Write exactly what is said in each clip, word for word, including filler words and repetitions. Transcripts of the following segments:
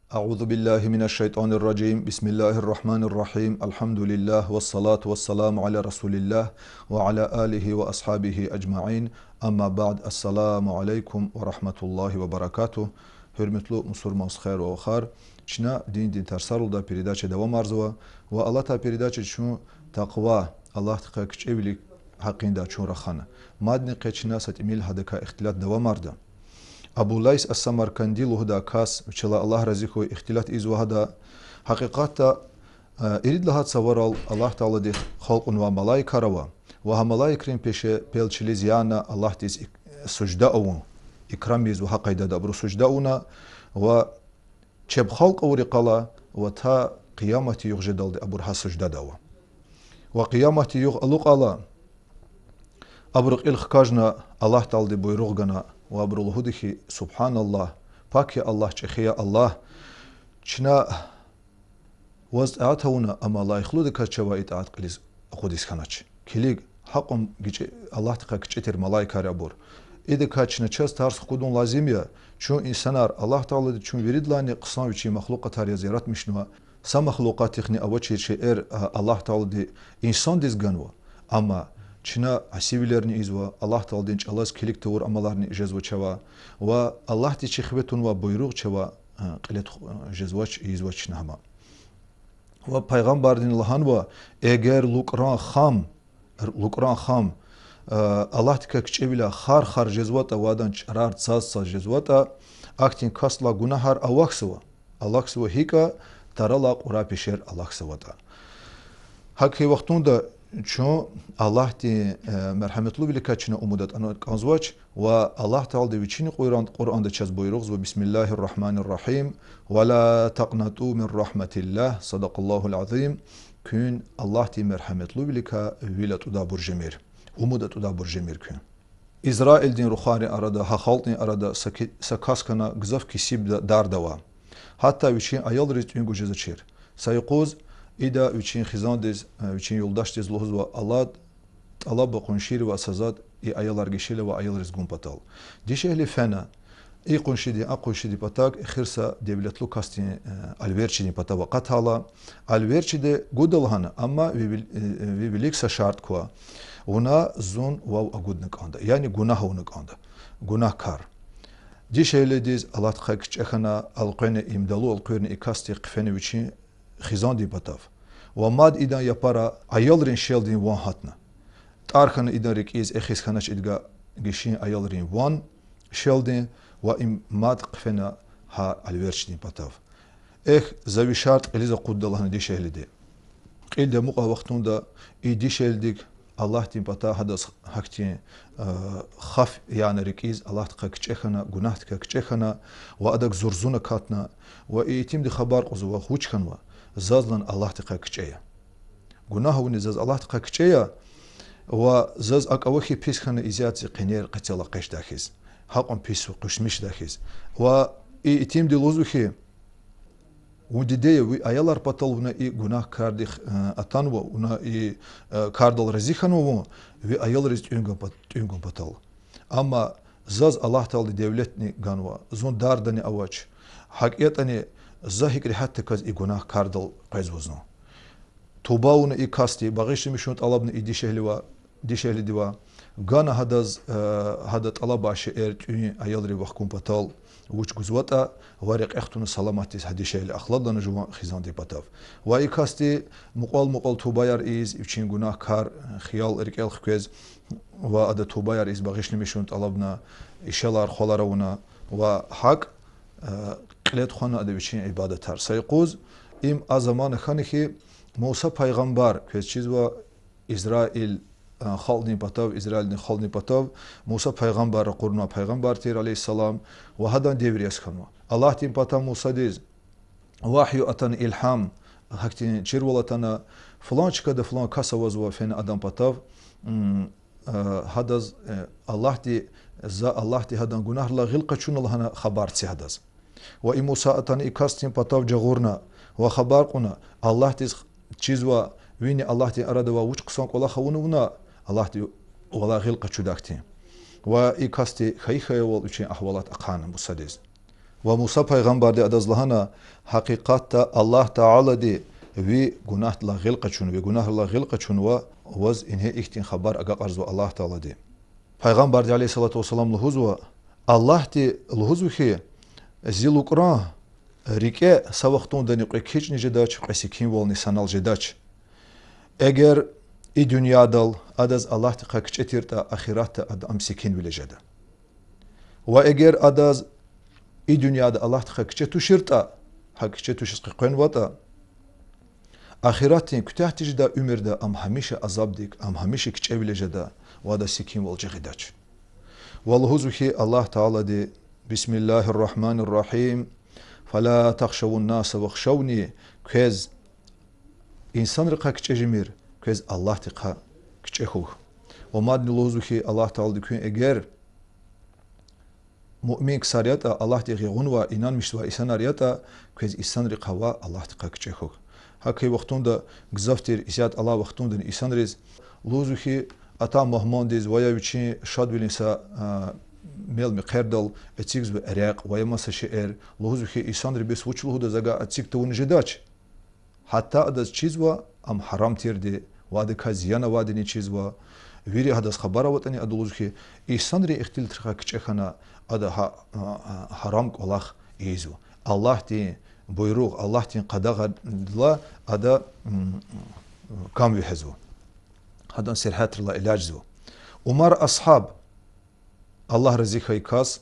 أعوذ بالله من الشيطان الرجيم. بسم الله الرحمن الرحيم. الحمد لله والصلاة والسلام على رسول الله وعلى آله وأصحابه أجمعين. أما بعد. السلام عليكم ورحمة الله وبركاته. Гьуьрметлу мусурман стхаяр ва вахар, чна диндин тарсар лугьудай передача давамарзава ва алатай передача чун такъва, Аллагьдихъай кичӀевилин гьакъиндай чун рахана. Мадни къе чна са тӀимил гьадакай ихтилат давамарда. Абу Лайс ас-Самарканди лугьудай кас, вичелай Аллагь рази хьуй, ихтилат ийизва гьада. Гьакъикъатда, э, ирид лагьай цаварал Аллагь Таалади халкьнавай малаикар ава, ва гьа малаикрин пеше пел чилиз яна Аллагьдиз ик-, сужда авун, икрам ийизва гьа къайдада абуру сужда авуна, ва чеб халкь авур йикъалай ва та къияматдин югъ жедалди абур гьа суждада ава. Ва къияматдин югъ алукьайла, абуру кьил хкажна, Аллагь Таалади буйругъ гана ва абуру лугьуда хьи: Субгьаналлагь, пак я Аллагь, чӀехи я Аллагь, чна ваз тӀаат авуна, амма лайихлудаказ чавай итӀаат кьилиз акъудиз хьанач. Килиг, гьакьван кичӀе-, Аллагьдихъай кичӀе тир малаикар я абур. Идакай чна чаз тарс хкудун лазим я, чун инсанар, Аллагь Таалади чун виридалайни хъсан вичин махлукьатар яз яратмишнава, са махлукьатдихъни авачир шейэр, а, Аллагь Таалади инсандиз ганва, амма чна асивилерни ийизва, Аллагь Тааладин чӀалаз килиг тавур амаларни жезва чавай, ва Аллагьди чи хиве тунвай буйругъ чавай, а, кьиле туху-, жезвач, ийизвач чна гьам. Ва пайгъамбардини лагьанва: эгер лукӀран хам, лукӀран хам, а, Аллагьдикай кичӀевиляй хар-хар жезватӀа ва адан чӀарар цаз-цаз жезватӀа, ахьтин касдилай гунагьар алахьзава. Алахьзава гьикӀ? Таралай кьурай пешер алахьзаватӀа. ГьакӀ хьайи вахтунда чун Аллагьдин, э, мергьяметлувиликай чна умуд атӀана кӀанзавач, ва Аллагь Таалади Вичин Къуръан-, Къуръанда чаз буйругъзава: بسم الله الرحمن الرحيم. ولا تقنطوا من رحمة الله. صدق الله العظيم. Куьн Аллагьдин мергьяметлувиликай вил атӀудайбур жемир, умуд атӀудайбур жемир куьн. Израилдин рухвайрин арада, гьа халкьдин арада са ки-, са кас хьана гзаф кесибда, дарда ава. Гьатта вичин аялриз тӀуьн гуз жезвачир. Са юкъуз ида вичин хизандиз, э, вичин юлдашдиз лугьузва: алад, тӀалаба къуншийривай са затӀ, и аялар гишила ва аялриз гун патал. Дишегьли фена, и къуншидин, а къуншидин патав эхир са девлетлу касдин, э, алверчидин патав акъатайла, алверчиди гуда лагьана, амма ви вил-, э, ви вилик са шартӀ ква: вуна зун вав агудна кӀанда, яни гунагь авуна кӀанда, гунагькар. Дишегьлидиз Аллагьдихъай кичӀе хьана, элкъвена, им далу элкъуьрна и касди хъфена вичин хизандин патав. Ва мад идан япара аялрин шелдин ван гьатна. ТӀар хьана идан рикӀиз, эхиз хьанач идга гишин аялрин ван, шелдин, ва им мад хъфена гьа алверчидин патав. Эхь, за ви шартӀ кьилиз акъудда лагьана дишегьлиди. Кьилди амукьай вахтунда и дишегьлидик Аллагьдин патай гьадаз гьахьтин, э, хаф яна рикӀиз, Аллагьдихъай кичӀе хьана, гунагьдикай кичӀе хьана, ва адак зурзун акатна, ва и итимди хабар кьузва: вуч хьанва, заз лагьана Аллагьдихъай кичӀе я. Гунагь авуна заз Аллагьдихъай кичӀе я, ва заз акӀ ава хьи пис хьана изят зи къенер къецел акъечӀдай хьиз, гьакьван пис ва къушмишдай хьиз. Ва и итимди лугьузва хьи, вун диде я, ви аялар патал вуна и гунагь кардихъ, э, атанва, вуна и, э, кардал рази хьанва вун, ви аялриз тӀуьн гун пат-, тӀуьн гун патал. Амма заз Аллагь Таалади девлетни ганва, зун дардани авач. ГьакӀ ятӀани, за гьикӀ регьятдаказ и гунагь кардал къвезва зун. Туба авуна и касди, багъишламишун тӀалабна и дишегьлива-, дишегьлидивай. Гана гьадаз, э, гьада тӀалабай шейэр, тӀуьн, аялрин вахкун патал, вуч гузватӀа, ва рекье хтуна саламатдиз гьа дишегьли, ахладлана жуван хизандин патав. Ва и касди мукьвал-мукьвал тубаяр ийиз, вичин гунагь кар, э, хиял рикӀел хквез, ва ада тубаяр ийиз багъишламишун тӀалабна, ишелар, хвалар авуна, ва гьакӀ, э, кьиле тухвана ада вичин ибадатар. Са юкъуз им а замана хьана хьи, Муса пайгъамбар, квез чизва, Израил, э, халкьдин патав, Израилдин халкьдин патав Муса пайгъамбар ракъурнавай пайгъамбар тир, عليه السلام, ва гьадан девир яз хьанва. Аллагьдин патай Мусадиз вагью атана, илгьам, гьахьтин чирвал атана: флан чкада флан кас авазва, фена адан патав, м, э, гьадаз, э, Аллагьди, за Аллагьди гьадан гунагьрилай гъил къачуна лагьана хабар це гьадаз. Ва и Муса атана и касдин патав жагъурна ва хабар кьуна: Аллагьдиз чизва, вини Аллагьдин арада вуч хъсан кӀвалах авуна вуна, Аллагьди валай гъил къачудай хьтин. Ва и касди хьайи-хьайивал вичин агьвалат ахъайна Мусадиз. Ва Муса пайгъамбарди адаз лагьана: гьакъикъатда Аллагь Таалади ви гунагьдилай гъил къачун, ви гунагьрилай гъил къачунва, ваз ингье ихьтин хабар агакьарзава Аллагь Таалади. Пайгъамбарди, عليه الصلاة والسلام, лугьузва: Аллагьди лугьузва хьи, зи лукӀран рикӀе са вахтундани кьве кичӀни жедач, кьве секинвални санал жедач. Эгер и дуьньядал адаз Аллагьдихъай кичӀе тиртӀа, ахиратда ада ам секинвиле жеда. Ва эгер адаз и дуьньяда Аллагьдихъай кичӀе туширтӀа, гьа кичӀе тушиз къекъвенватӀа, ахиратдин куьтягь тежедай уьмуьрда ам гьамиша азабдик, ам гьамиша кичӀевиле жеда ва адаз секинвал жагъидач. Ва лугьузва хьи Аллагь Таалади: بسم الله الرحمن الرحيم، فلا تخشوا الناس واخشوني, квез инсанрихъай кичӀе жемир, квез Аллагьдихъай кичӀе хьухь. Ва мадни лугьузва хьи Аллагь Таалади: куьн эгер муъмин ксар ятӀа, Аллагьдихъ гъунвай, инанмишзавай инсанар ятӀа, квез инсанрихъай ва Аллагьдихъай кичӀе хьухь. Гьакӏ хьайи вахтунда гзаф тир, исят алай вахтундани инсанриз лугьузва хьи, атай мугьмандиз ва я вичин шадвилин са, а, мел-мехъердал эцигзава эрекь ва я маса шейэр, лугьузва хьи, инсанри бес вуч лугьуда, за гьа эциг тавуна жедач. Гьатта адаз чизва ам гьарам тирди ва адакай зиян авайдини чизва. Вири гьадаз хабар аватӀани, ада лугьуз хьи, инсанри ихтилатрихъай кичӀе хьана, ада гьа, а, а, гьарам кӀвалах ийизва. Аллагьдин буйругъ, Аллагьдин къадагъадилай ада, м, кам вегьезва. Гьадан сергьятрилай элячӀзава. Умар асгьаб, Аллагь рази хьайи кас,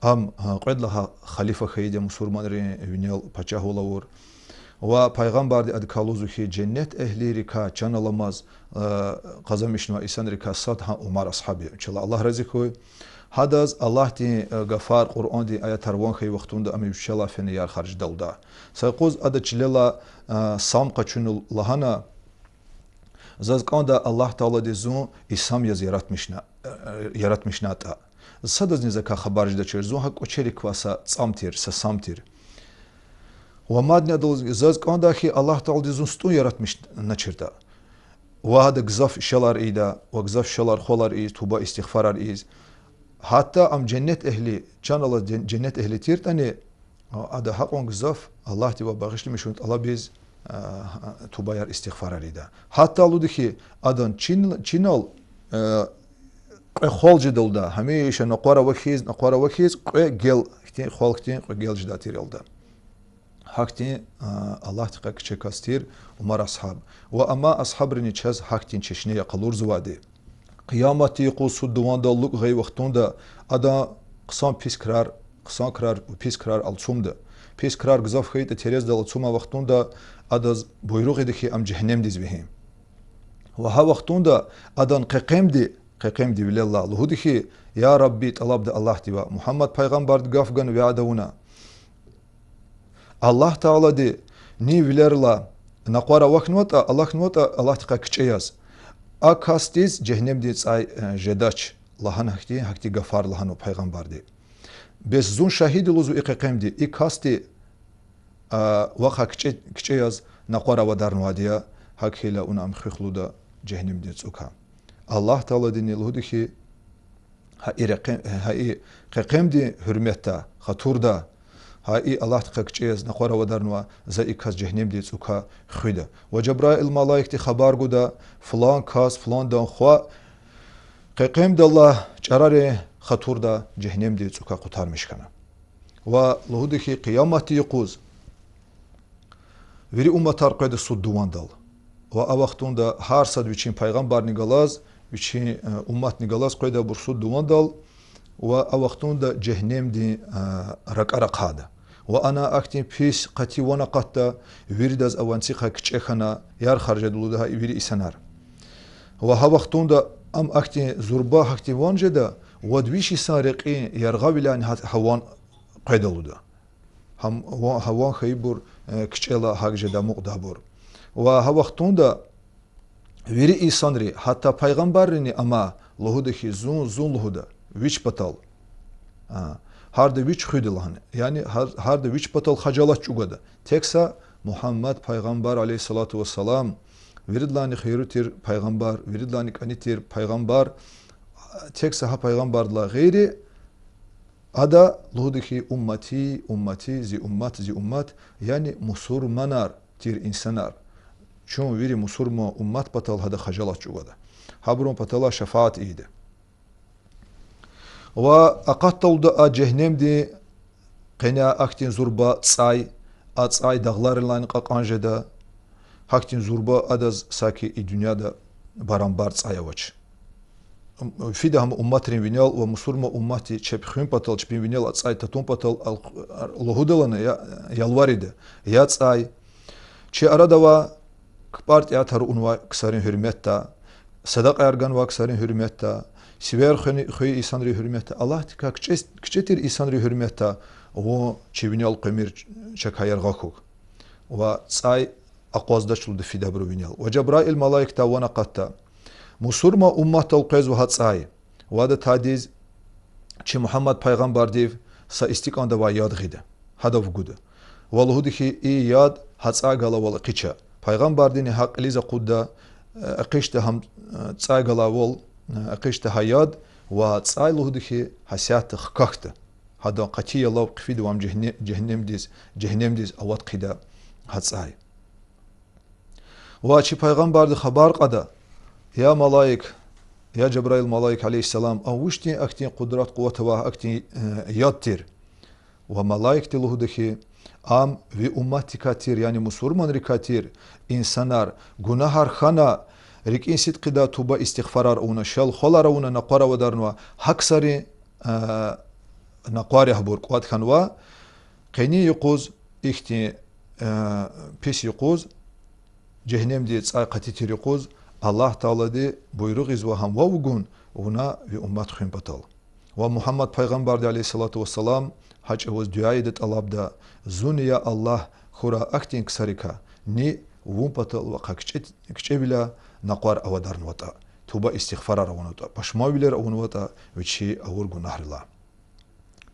ам, а, кьвед лагьай халифа хьайиди я мусурманрин, винел пачагьвал авур. Ва пайгъамбарди адакай лугьузва хьи, женнет эгьлийрикай чан аламаз, а, къазанмишнавай инсанрикай сад гьа Умар асгьаб я, вичелай Аллагь рази хьуй. Гьадаз Аллагьдин, а, гафар, Къуръандин аятар ван хьайи вахтунда ам вичелай фена ярх-ярх жедалда. Са юкъуз ада чилелай, а, сам къачуна лагьана: Заз кӀандай Аллагь Таалади зун инсан яз яратмишна-, э, яратмишнайтӀа. Садазни закай хабар жедачир, зун гьакӀ кӀвачерик квай са цӀам тир, са сам тир. Ва мадни ада лугьуз: заз кӀандай хьи Аллагь Таалади зун сутӀун яратмишначиртӀа. Ва гьада гзаф шелар ийида, ва гзаф шелар-хвалар ийиз, туба-истигъфарар ийиз. Гьатта ам женнет эгьли, чан алаз жен-, женнет эгьли тиртӀани, ада гьакьван гзаф Аллагьдивай багъишламишун тӀалабиз, а, тубаяр, истигъфарар ийида. Гьатта лугьуда хьи, адан чин-, чинал, э, кьве хвал жедалда, гьамиша накъвар авахьиз, накъвар авахьиз, кьве гел хьтин, хвал хьтин, кьве гел жедай тир алда. Гьахьтин, а, Аллагьдихъай кичӀе кас тир Умар асгьаб. Ва амай асгьабрини чаз гьахьтин чешне я къалурзавайди. Къияматдин юкъуз суд-дувандал лукӀ гъайи вахтунда адан хъсан пис крар, хъсан крар, пис крар алцумда. Пис крар гзаф хьайитӀа, терездал алцумай вахтунда адаз буйругъ ийида хьи, ам жегьеннемдиз вегьин. Ва гьа вахтунда адан къекъемди, къекъемдивилелай лугьуда хьи: Я Рабби, тӀалабда Аллагьдивай, Мугьаммад пайгъамбарди гаф гана, вяда авуна. Аллагь Таалади ни вилерилай накъвар авахьнаватӀа, алахьнаватӀа Аллагьдихъай кичӀе яз, а касдиз жегьеннемдин цӀай, э, жедач, лагьана гьахьтин, гьахьтин гафар лагьанва пайгъамбарди. Бес зун шагьид я лугьузва и къекъемди, и касди, а, вахъай кичӀе, кичӀе яз накъвар авадарнавайди я, гьакӀ хьайила вуна ам хуьх лугьуда жегьеннемдин цӀукай. Аллагь Тааладини лугьуда хьи, гьа и рекъе-, гьа и къекъемдин гьуьрметда, хатурда, гьа и Аллагьдихъай кичӀе яз накъвар авадарнавай, за и кас жегьеннемдин цӀукай хуьда. Ва Жабраил малаикди хабар гуда: флан кас, фландан хва къекъемдаллай чӀарарин хатурда жегьеннемдин цӀукай къутармиш хьана. Ва лугьуда хьи, къияматдин юкъуз вири умматар къведа суд-дувандал. Ва а вахтунда гьар сад вичин пайгъамбарни галаз, вичин, э, умматни галаз къведайбур суд-дувандал, ва а вахтунда жегьеннемдин, э, ракӀар ахъайда. Ва ана ахьтин пис къати ван акъатда, виридаз аванцихъай кичӀе хьана, ярх-ярх жеда лугьуда гьа вири инсанар. Ва гьа вахтунда ам ахьтин зурба гьахьтин ван жеда, вад виш йисан рекьин яргъавиляйни гьа, гьа ван къведа лугьуда. Гьам ва-, гьа ван хьайибур, э, кичӀела гьакӀ жеда амукьдайбур. Ва гьа вахтунда вири инсанри, гьатта пайгъамбаррини ама лугьуда хьи, зун, зун лугьуда, вич патал. А, гьарда вич хуьда лагьана. Яни гьар-, гьарда вич патал хажалат чӀугвада. Тек са Мугьаммад пайгъамбар, عليه الصلاة والسلام, виридалайни хийирлу тир пайгъамбар, виридалайни кӀани тир пайгъамбар, тек са гьа пайгъамбардилай гъейри, Ада лугьуда хьи, уммати, уммати, зи уммат, зи уммат, яни мусурманар тир инсанар. Чун вири мусурман уммат патал гьада хажалат чӀугвада. Гьабурун патала шафаат ийида. Ва акъатда лугьуда а жегьеннемдин къене ахьтин зурба цӀай, а цӀай дагъларилайни кьакьан жеда, гьахьтин зурба адаз саки и дуьньяда барамбар цӀай авач. Фида гьам умматрин винел ва мусурман умматди чеб хуьн патал, чпин винел а цӀай татун патал ал-, лугьуда лагьана, я, ялварида, я цӀай, чи арада авай кпӀар-тӀеатар авунвай ксарин гьуьрметда, садакьаяр ганвай ксарин гьуьрметда, сивер хве-, хвейи инсанрин гьуьрметда, Аллагьдикай кичӀе-, кичӀе тир инсанрин гьуьрметда вун чи винел къвемир, чакай яргъа хьухь. Ва цӀай акъваздач лугьуда фида абурун винел. Ва Жабраил малаикди ван акъатда. Мусурман умматдал къвезва гьа цӀай. Ва ада тадиз чи Мугьаммад пайгъамбардив са истикӀанда авай яд гъида. Гьадав гуда. Ва лугьуда хьи, и яд гьа цӀай галайвал экъича. Пайгъамбардини гьа кьилиз акъудда, э, экъичда гьам, э, цӀай галайвал, э, экъичда гьа яд, ва цӀай лугьуда хьи, гьасятда хкахьда. Гьадан къати ялав хъфидайвал жегьне-, жегьеннемдиз, жегьеннемдиз ават хъийида гьа цӀай. Ва чи пайгъамбарди хабар кьада: я малаик, я Жабраил малаик عليه السلام, ам вучтин ахьтин къудрат-къуват авай ахьтин, э, яд тир? Ва малаикди лугьуда хьи, ам ви умматдикай тир, яни мусурманрикай тир инсанар, гунагьар хьана, рикӀин сидкьидай туба-истигъфарар авуна, шел-хвалар авуна накъвар авадарнава, гьа ксарин, э, накъвар я гьабур кӀватӀ хьанва, къенин юкъуз ихьтин, э, пис юкъуз, жегьеннемдин цӀай къати тир юкъуз, Аллагь Таалади буйругъ ийизва гьам вав гун, вуна ви уммат хуьн патал. Ва Мугьаммад пайгъамбарди عليه الصلاة والسلام гьа чӀавуз дуьа ийида, тӀалабда: зунни, я Аллагь, хьурай ахьтин ксарикай, ни вун патал вахъай кичӀе-, кичӀевиляй накъвар авадарнаватӀа, туба-истигъфарар авунватӀа, пашманвилер авунватӀа вичи авур гунагьрилай.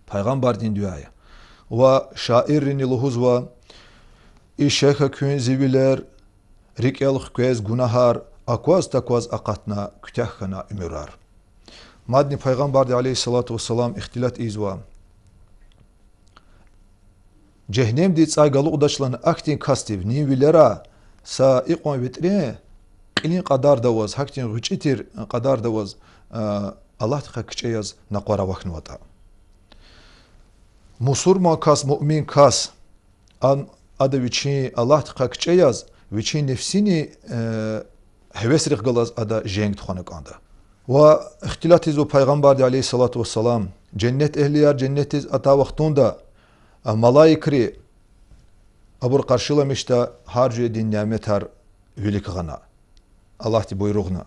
Пайгъамбардин дуьа я. Ва шаиррини лугьузва: ишехьа куьн зи вилер, рикӀел хквез гунагьар, акваз-такваз акъатна, куьтягь хьана уьмуьрар. Мадни пайгъамбарди عليه الصلاة والسلام ихтилат ийизва: жегьеннемдин цӀай галукьдач лагьана ахьтин касдив нин вилера са икьван ветрен кьилин кьадарда аваз, гьахьтин гъвечӀи тир кьадарда аваз, а, Аллагьдихъай кичӀе яз накъвар авахьнаватӀа. Мусурман кас, муъмин кас, ам, ада вичин Аллагьдихъай кичӀе яз, вичин нефсини, э, гьевесрихъ галаз ада женг тухвана кӀанда. Ва ихтилат ийизва пайгъамбарди عليه الصلاة والسلام: женнет эгьлияр женнетдиз атай вахтунда, а, малаикри абур къаршиламишда гьар жуьредин няметар вилик гъана, Аллагьди буйругъна.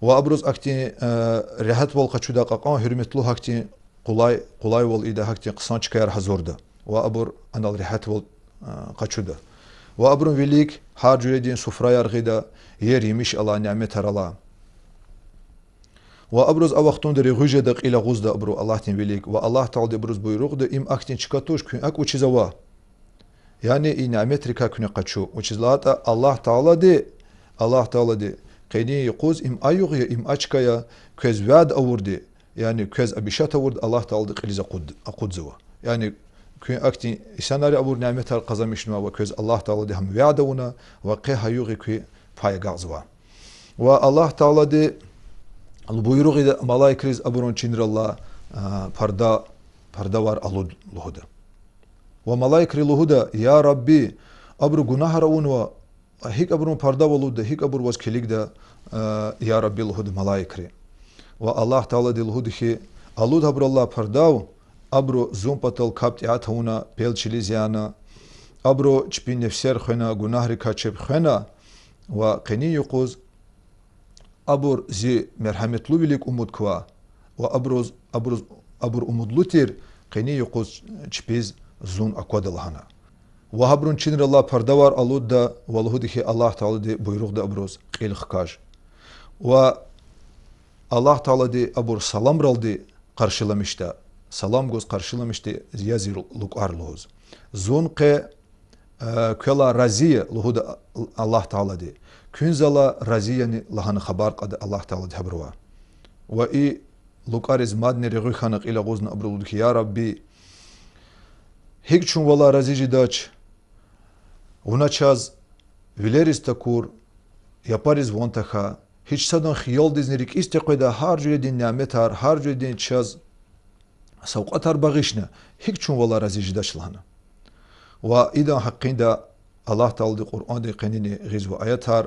Ва абуруз ахьтин, э, регьятвал къачуда, кьакьан гьуьрметлу гьахьтин къулай, къулайвал ийида, гьахьтин хъсан чкаяр гьазурда. Ва абур анал регьятвал, э, къачуда. Ва абурун вилик гьар жуьредин суфраяр гъида, ер-емиш алай, няметар алай. Ва абуруз а вахтунда регъуь жеда, кьил агъузда абуру Аллагьдин вилик. Ва Аллагь Таалади абуруз буйругъда: им ахьтин чка туш, куьн акӀ вучиз ава? Яни и няметрикай куьне къачу. Вучиз лагьайтӀа Аллагь Таалади, Аллагь Таалади къенин юкъуз им а югъ я, им а чка я, квез вяда авурди, яни квез обещать авурди Аллагь Таалади кьилиз акъуд-, акъудзава. Яни куьн ахьтин инсанар я, абур няметар къазанмишнава ва квез Аллагь Таалади гьам вяда авуна ва къе гьа югъ я куь пай агакьзава. Ва Аллагь Таалади буйругъ ийида малаикриз абурун чинралай, а, парда, пардавар алуд лугьуда. Ва малаикри лугьуда: я Рабби, абуру гунагьар авунва, гьикӀ абурун пардавал алудда, гьикӀ абур ваз килигда, а, я Рабби, лугьуда малаикри. Ва Аллагь Таалади лугьуда хьи, алуд гьабуралай пардав, абуру зун патал капӀ-тӀеат авуна, пел чилиз яна, абуру чпин нефсер хвена, гунагьрикай чеб хвена, ва къенин юкъуз абур зи мергьяметлувилик умуд ква, ва абуруз, абуруз, абур умудлу тир, къенин юкъуз чпиз зун аквада лагьана. Ва гьабурун чинралай пардавар алудда ва лугьуда хьи, Аллагь Таалади буйругъда абуруз кьил хкаж. Ва Аллагь Таалади абур саламралди къаршиламишда, салам гуз къаршиламишда, я зи лукӀар лугьуз. Зун къе, э, квелай рази я лугьуда Аллагь Таалади. Куьн залай рази яни лагьана хабар кьада Аллагь Таалади гьабурувай. Ва и лукӀариз мадни регъуь хьана кьил агъузна абуру лугьуди хьи: Я Рабби, гьикӀ чун валай рази жедач, вуна чаз вилериз такур, япариз ван тахьай, гьич садан хиялдизни рикӀиз текъведай гьар жуьредин няметар, гьар жуьредин чаз савкьватар багъишна, гьикӀ чун валай рази жедач лагьана. Ва идан гьакъинда Аллагь Таалади Къуръандин къенени гъизва аятар: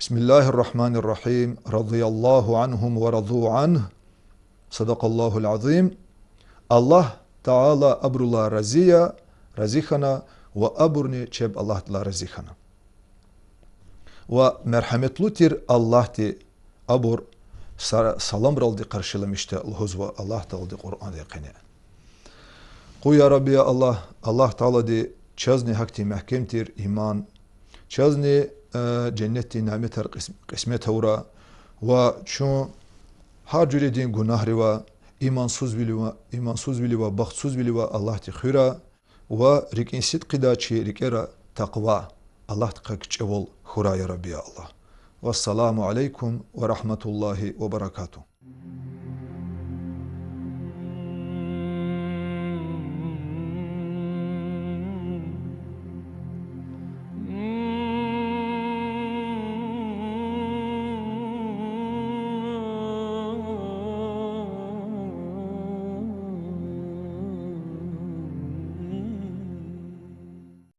بسم الله الرحمن الرحيم. رضي الله عنهم ورضوا عنه. صدق الله العظيم. Аллагь Таала абурулай рази я, рази хьана, ва абурни чеб Аллагьдилай рази хьана. Ва мергьеметлу тир Аллагьди абур са-, саламралди къаршиламишда лугьузва Аллагь Таалади Къуръандин къене. Къуй, я Рабби, я Аллагь, Аллагь Таалади чазни гьахьтин мягькем тир иман, чазни, э, женнетдин няметар къис-, къисмет авурай, ва чун гьар жуьредин гунагьривай, имансузвилива-, имансузвиливай, бахтсузвиливай Аллагьди хуьрай, ва рикӀин сидкьидай чи рикӀера такъва, Аллагьдихъай кичӀевал хьурай, я Рабби, я Аллагь. والسلام عليكم ورحمة الله وبركاته.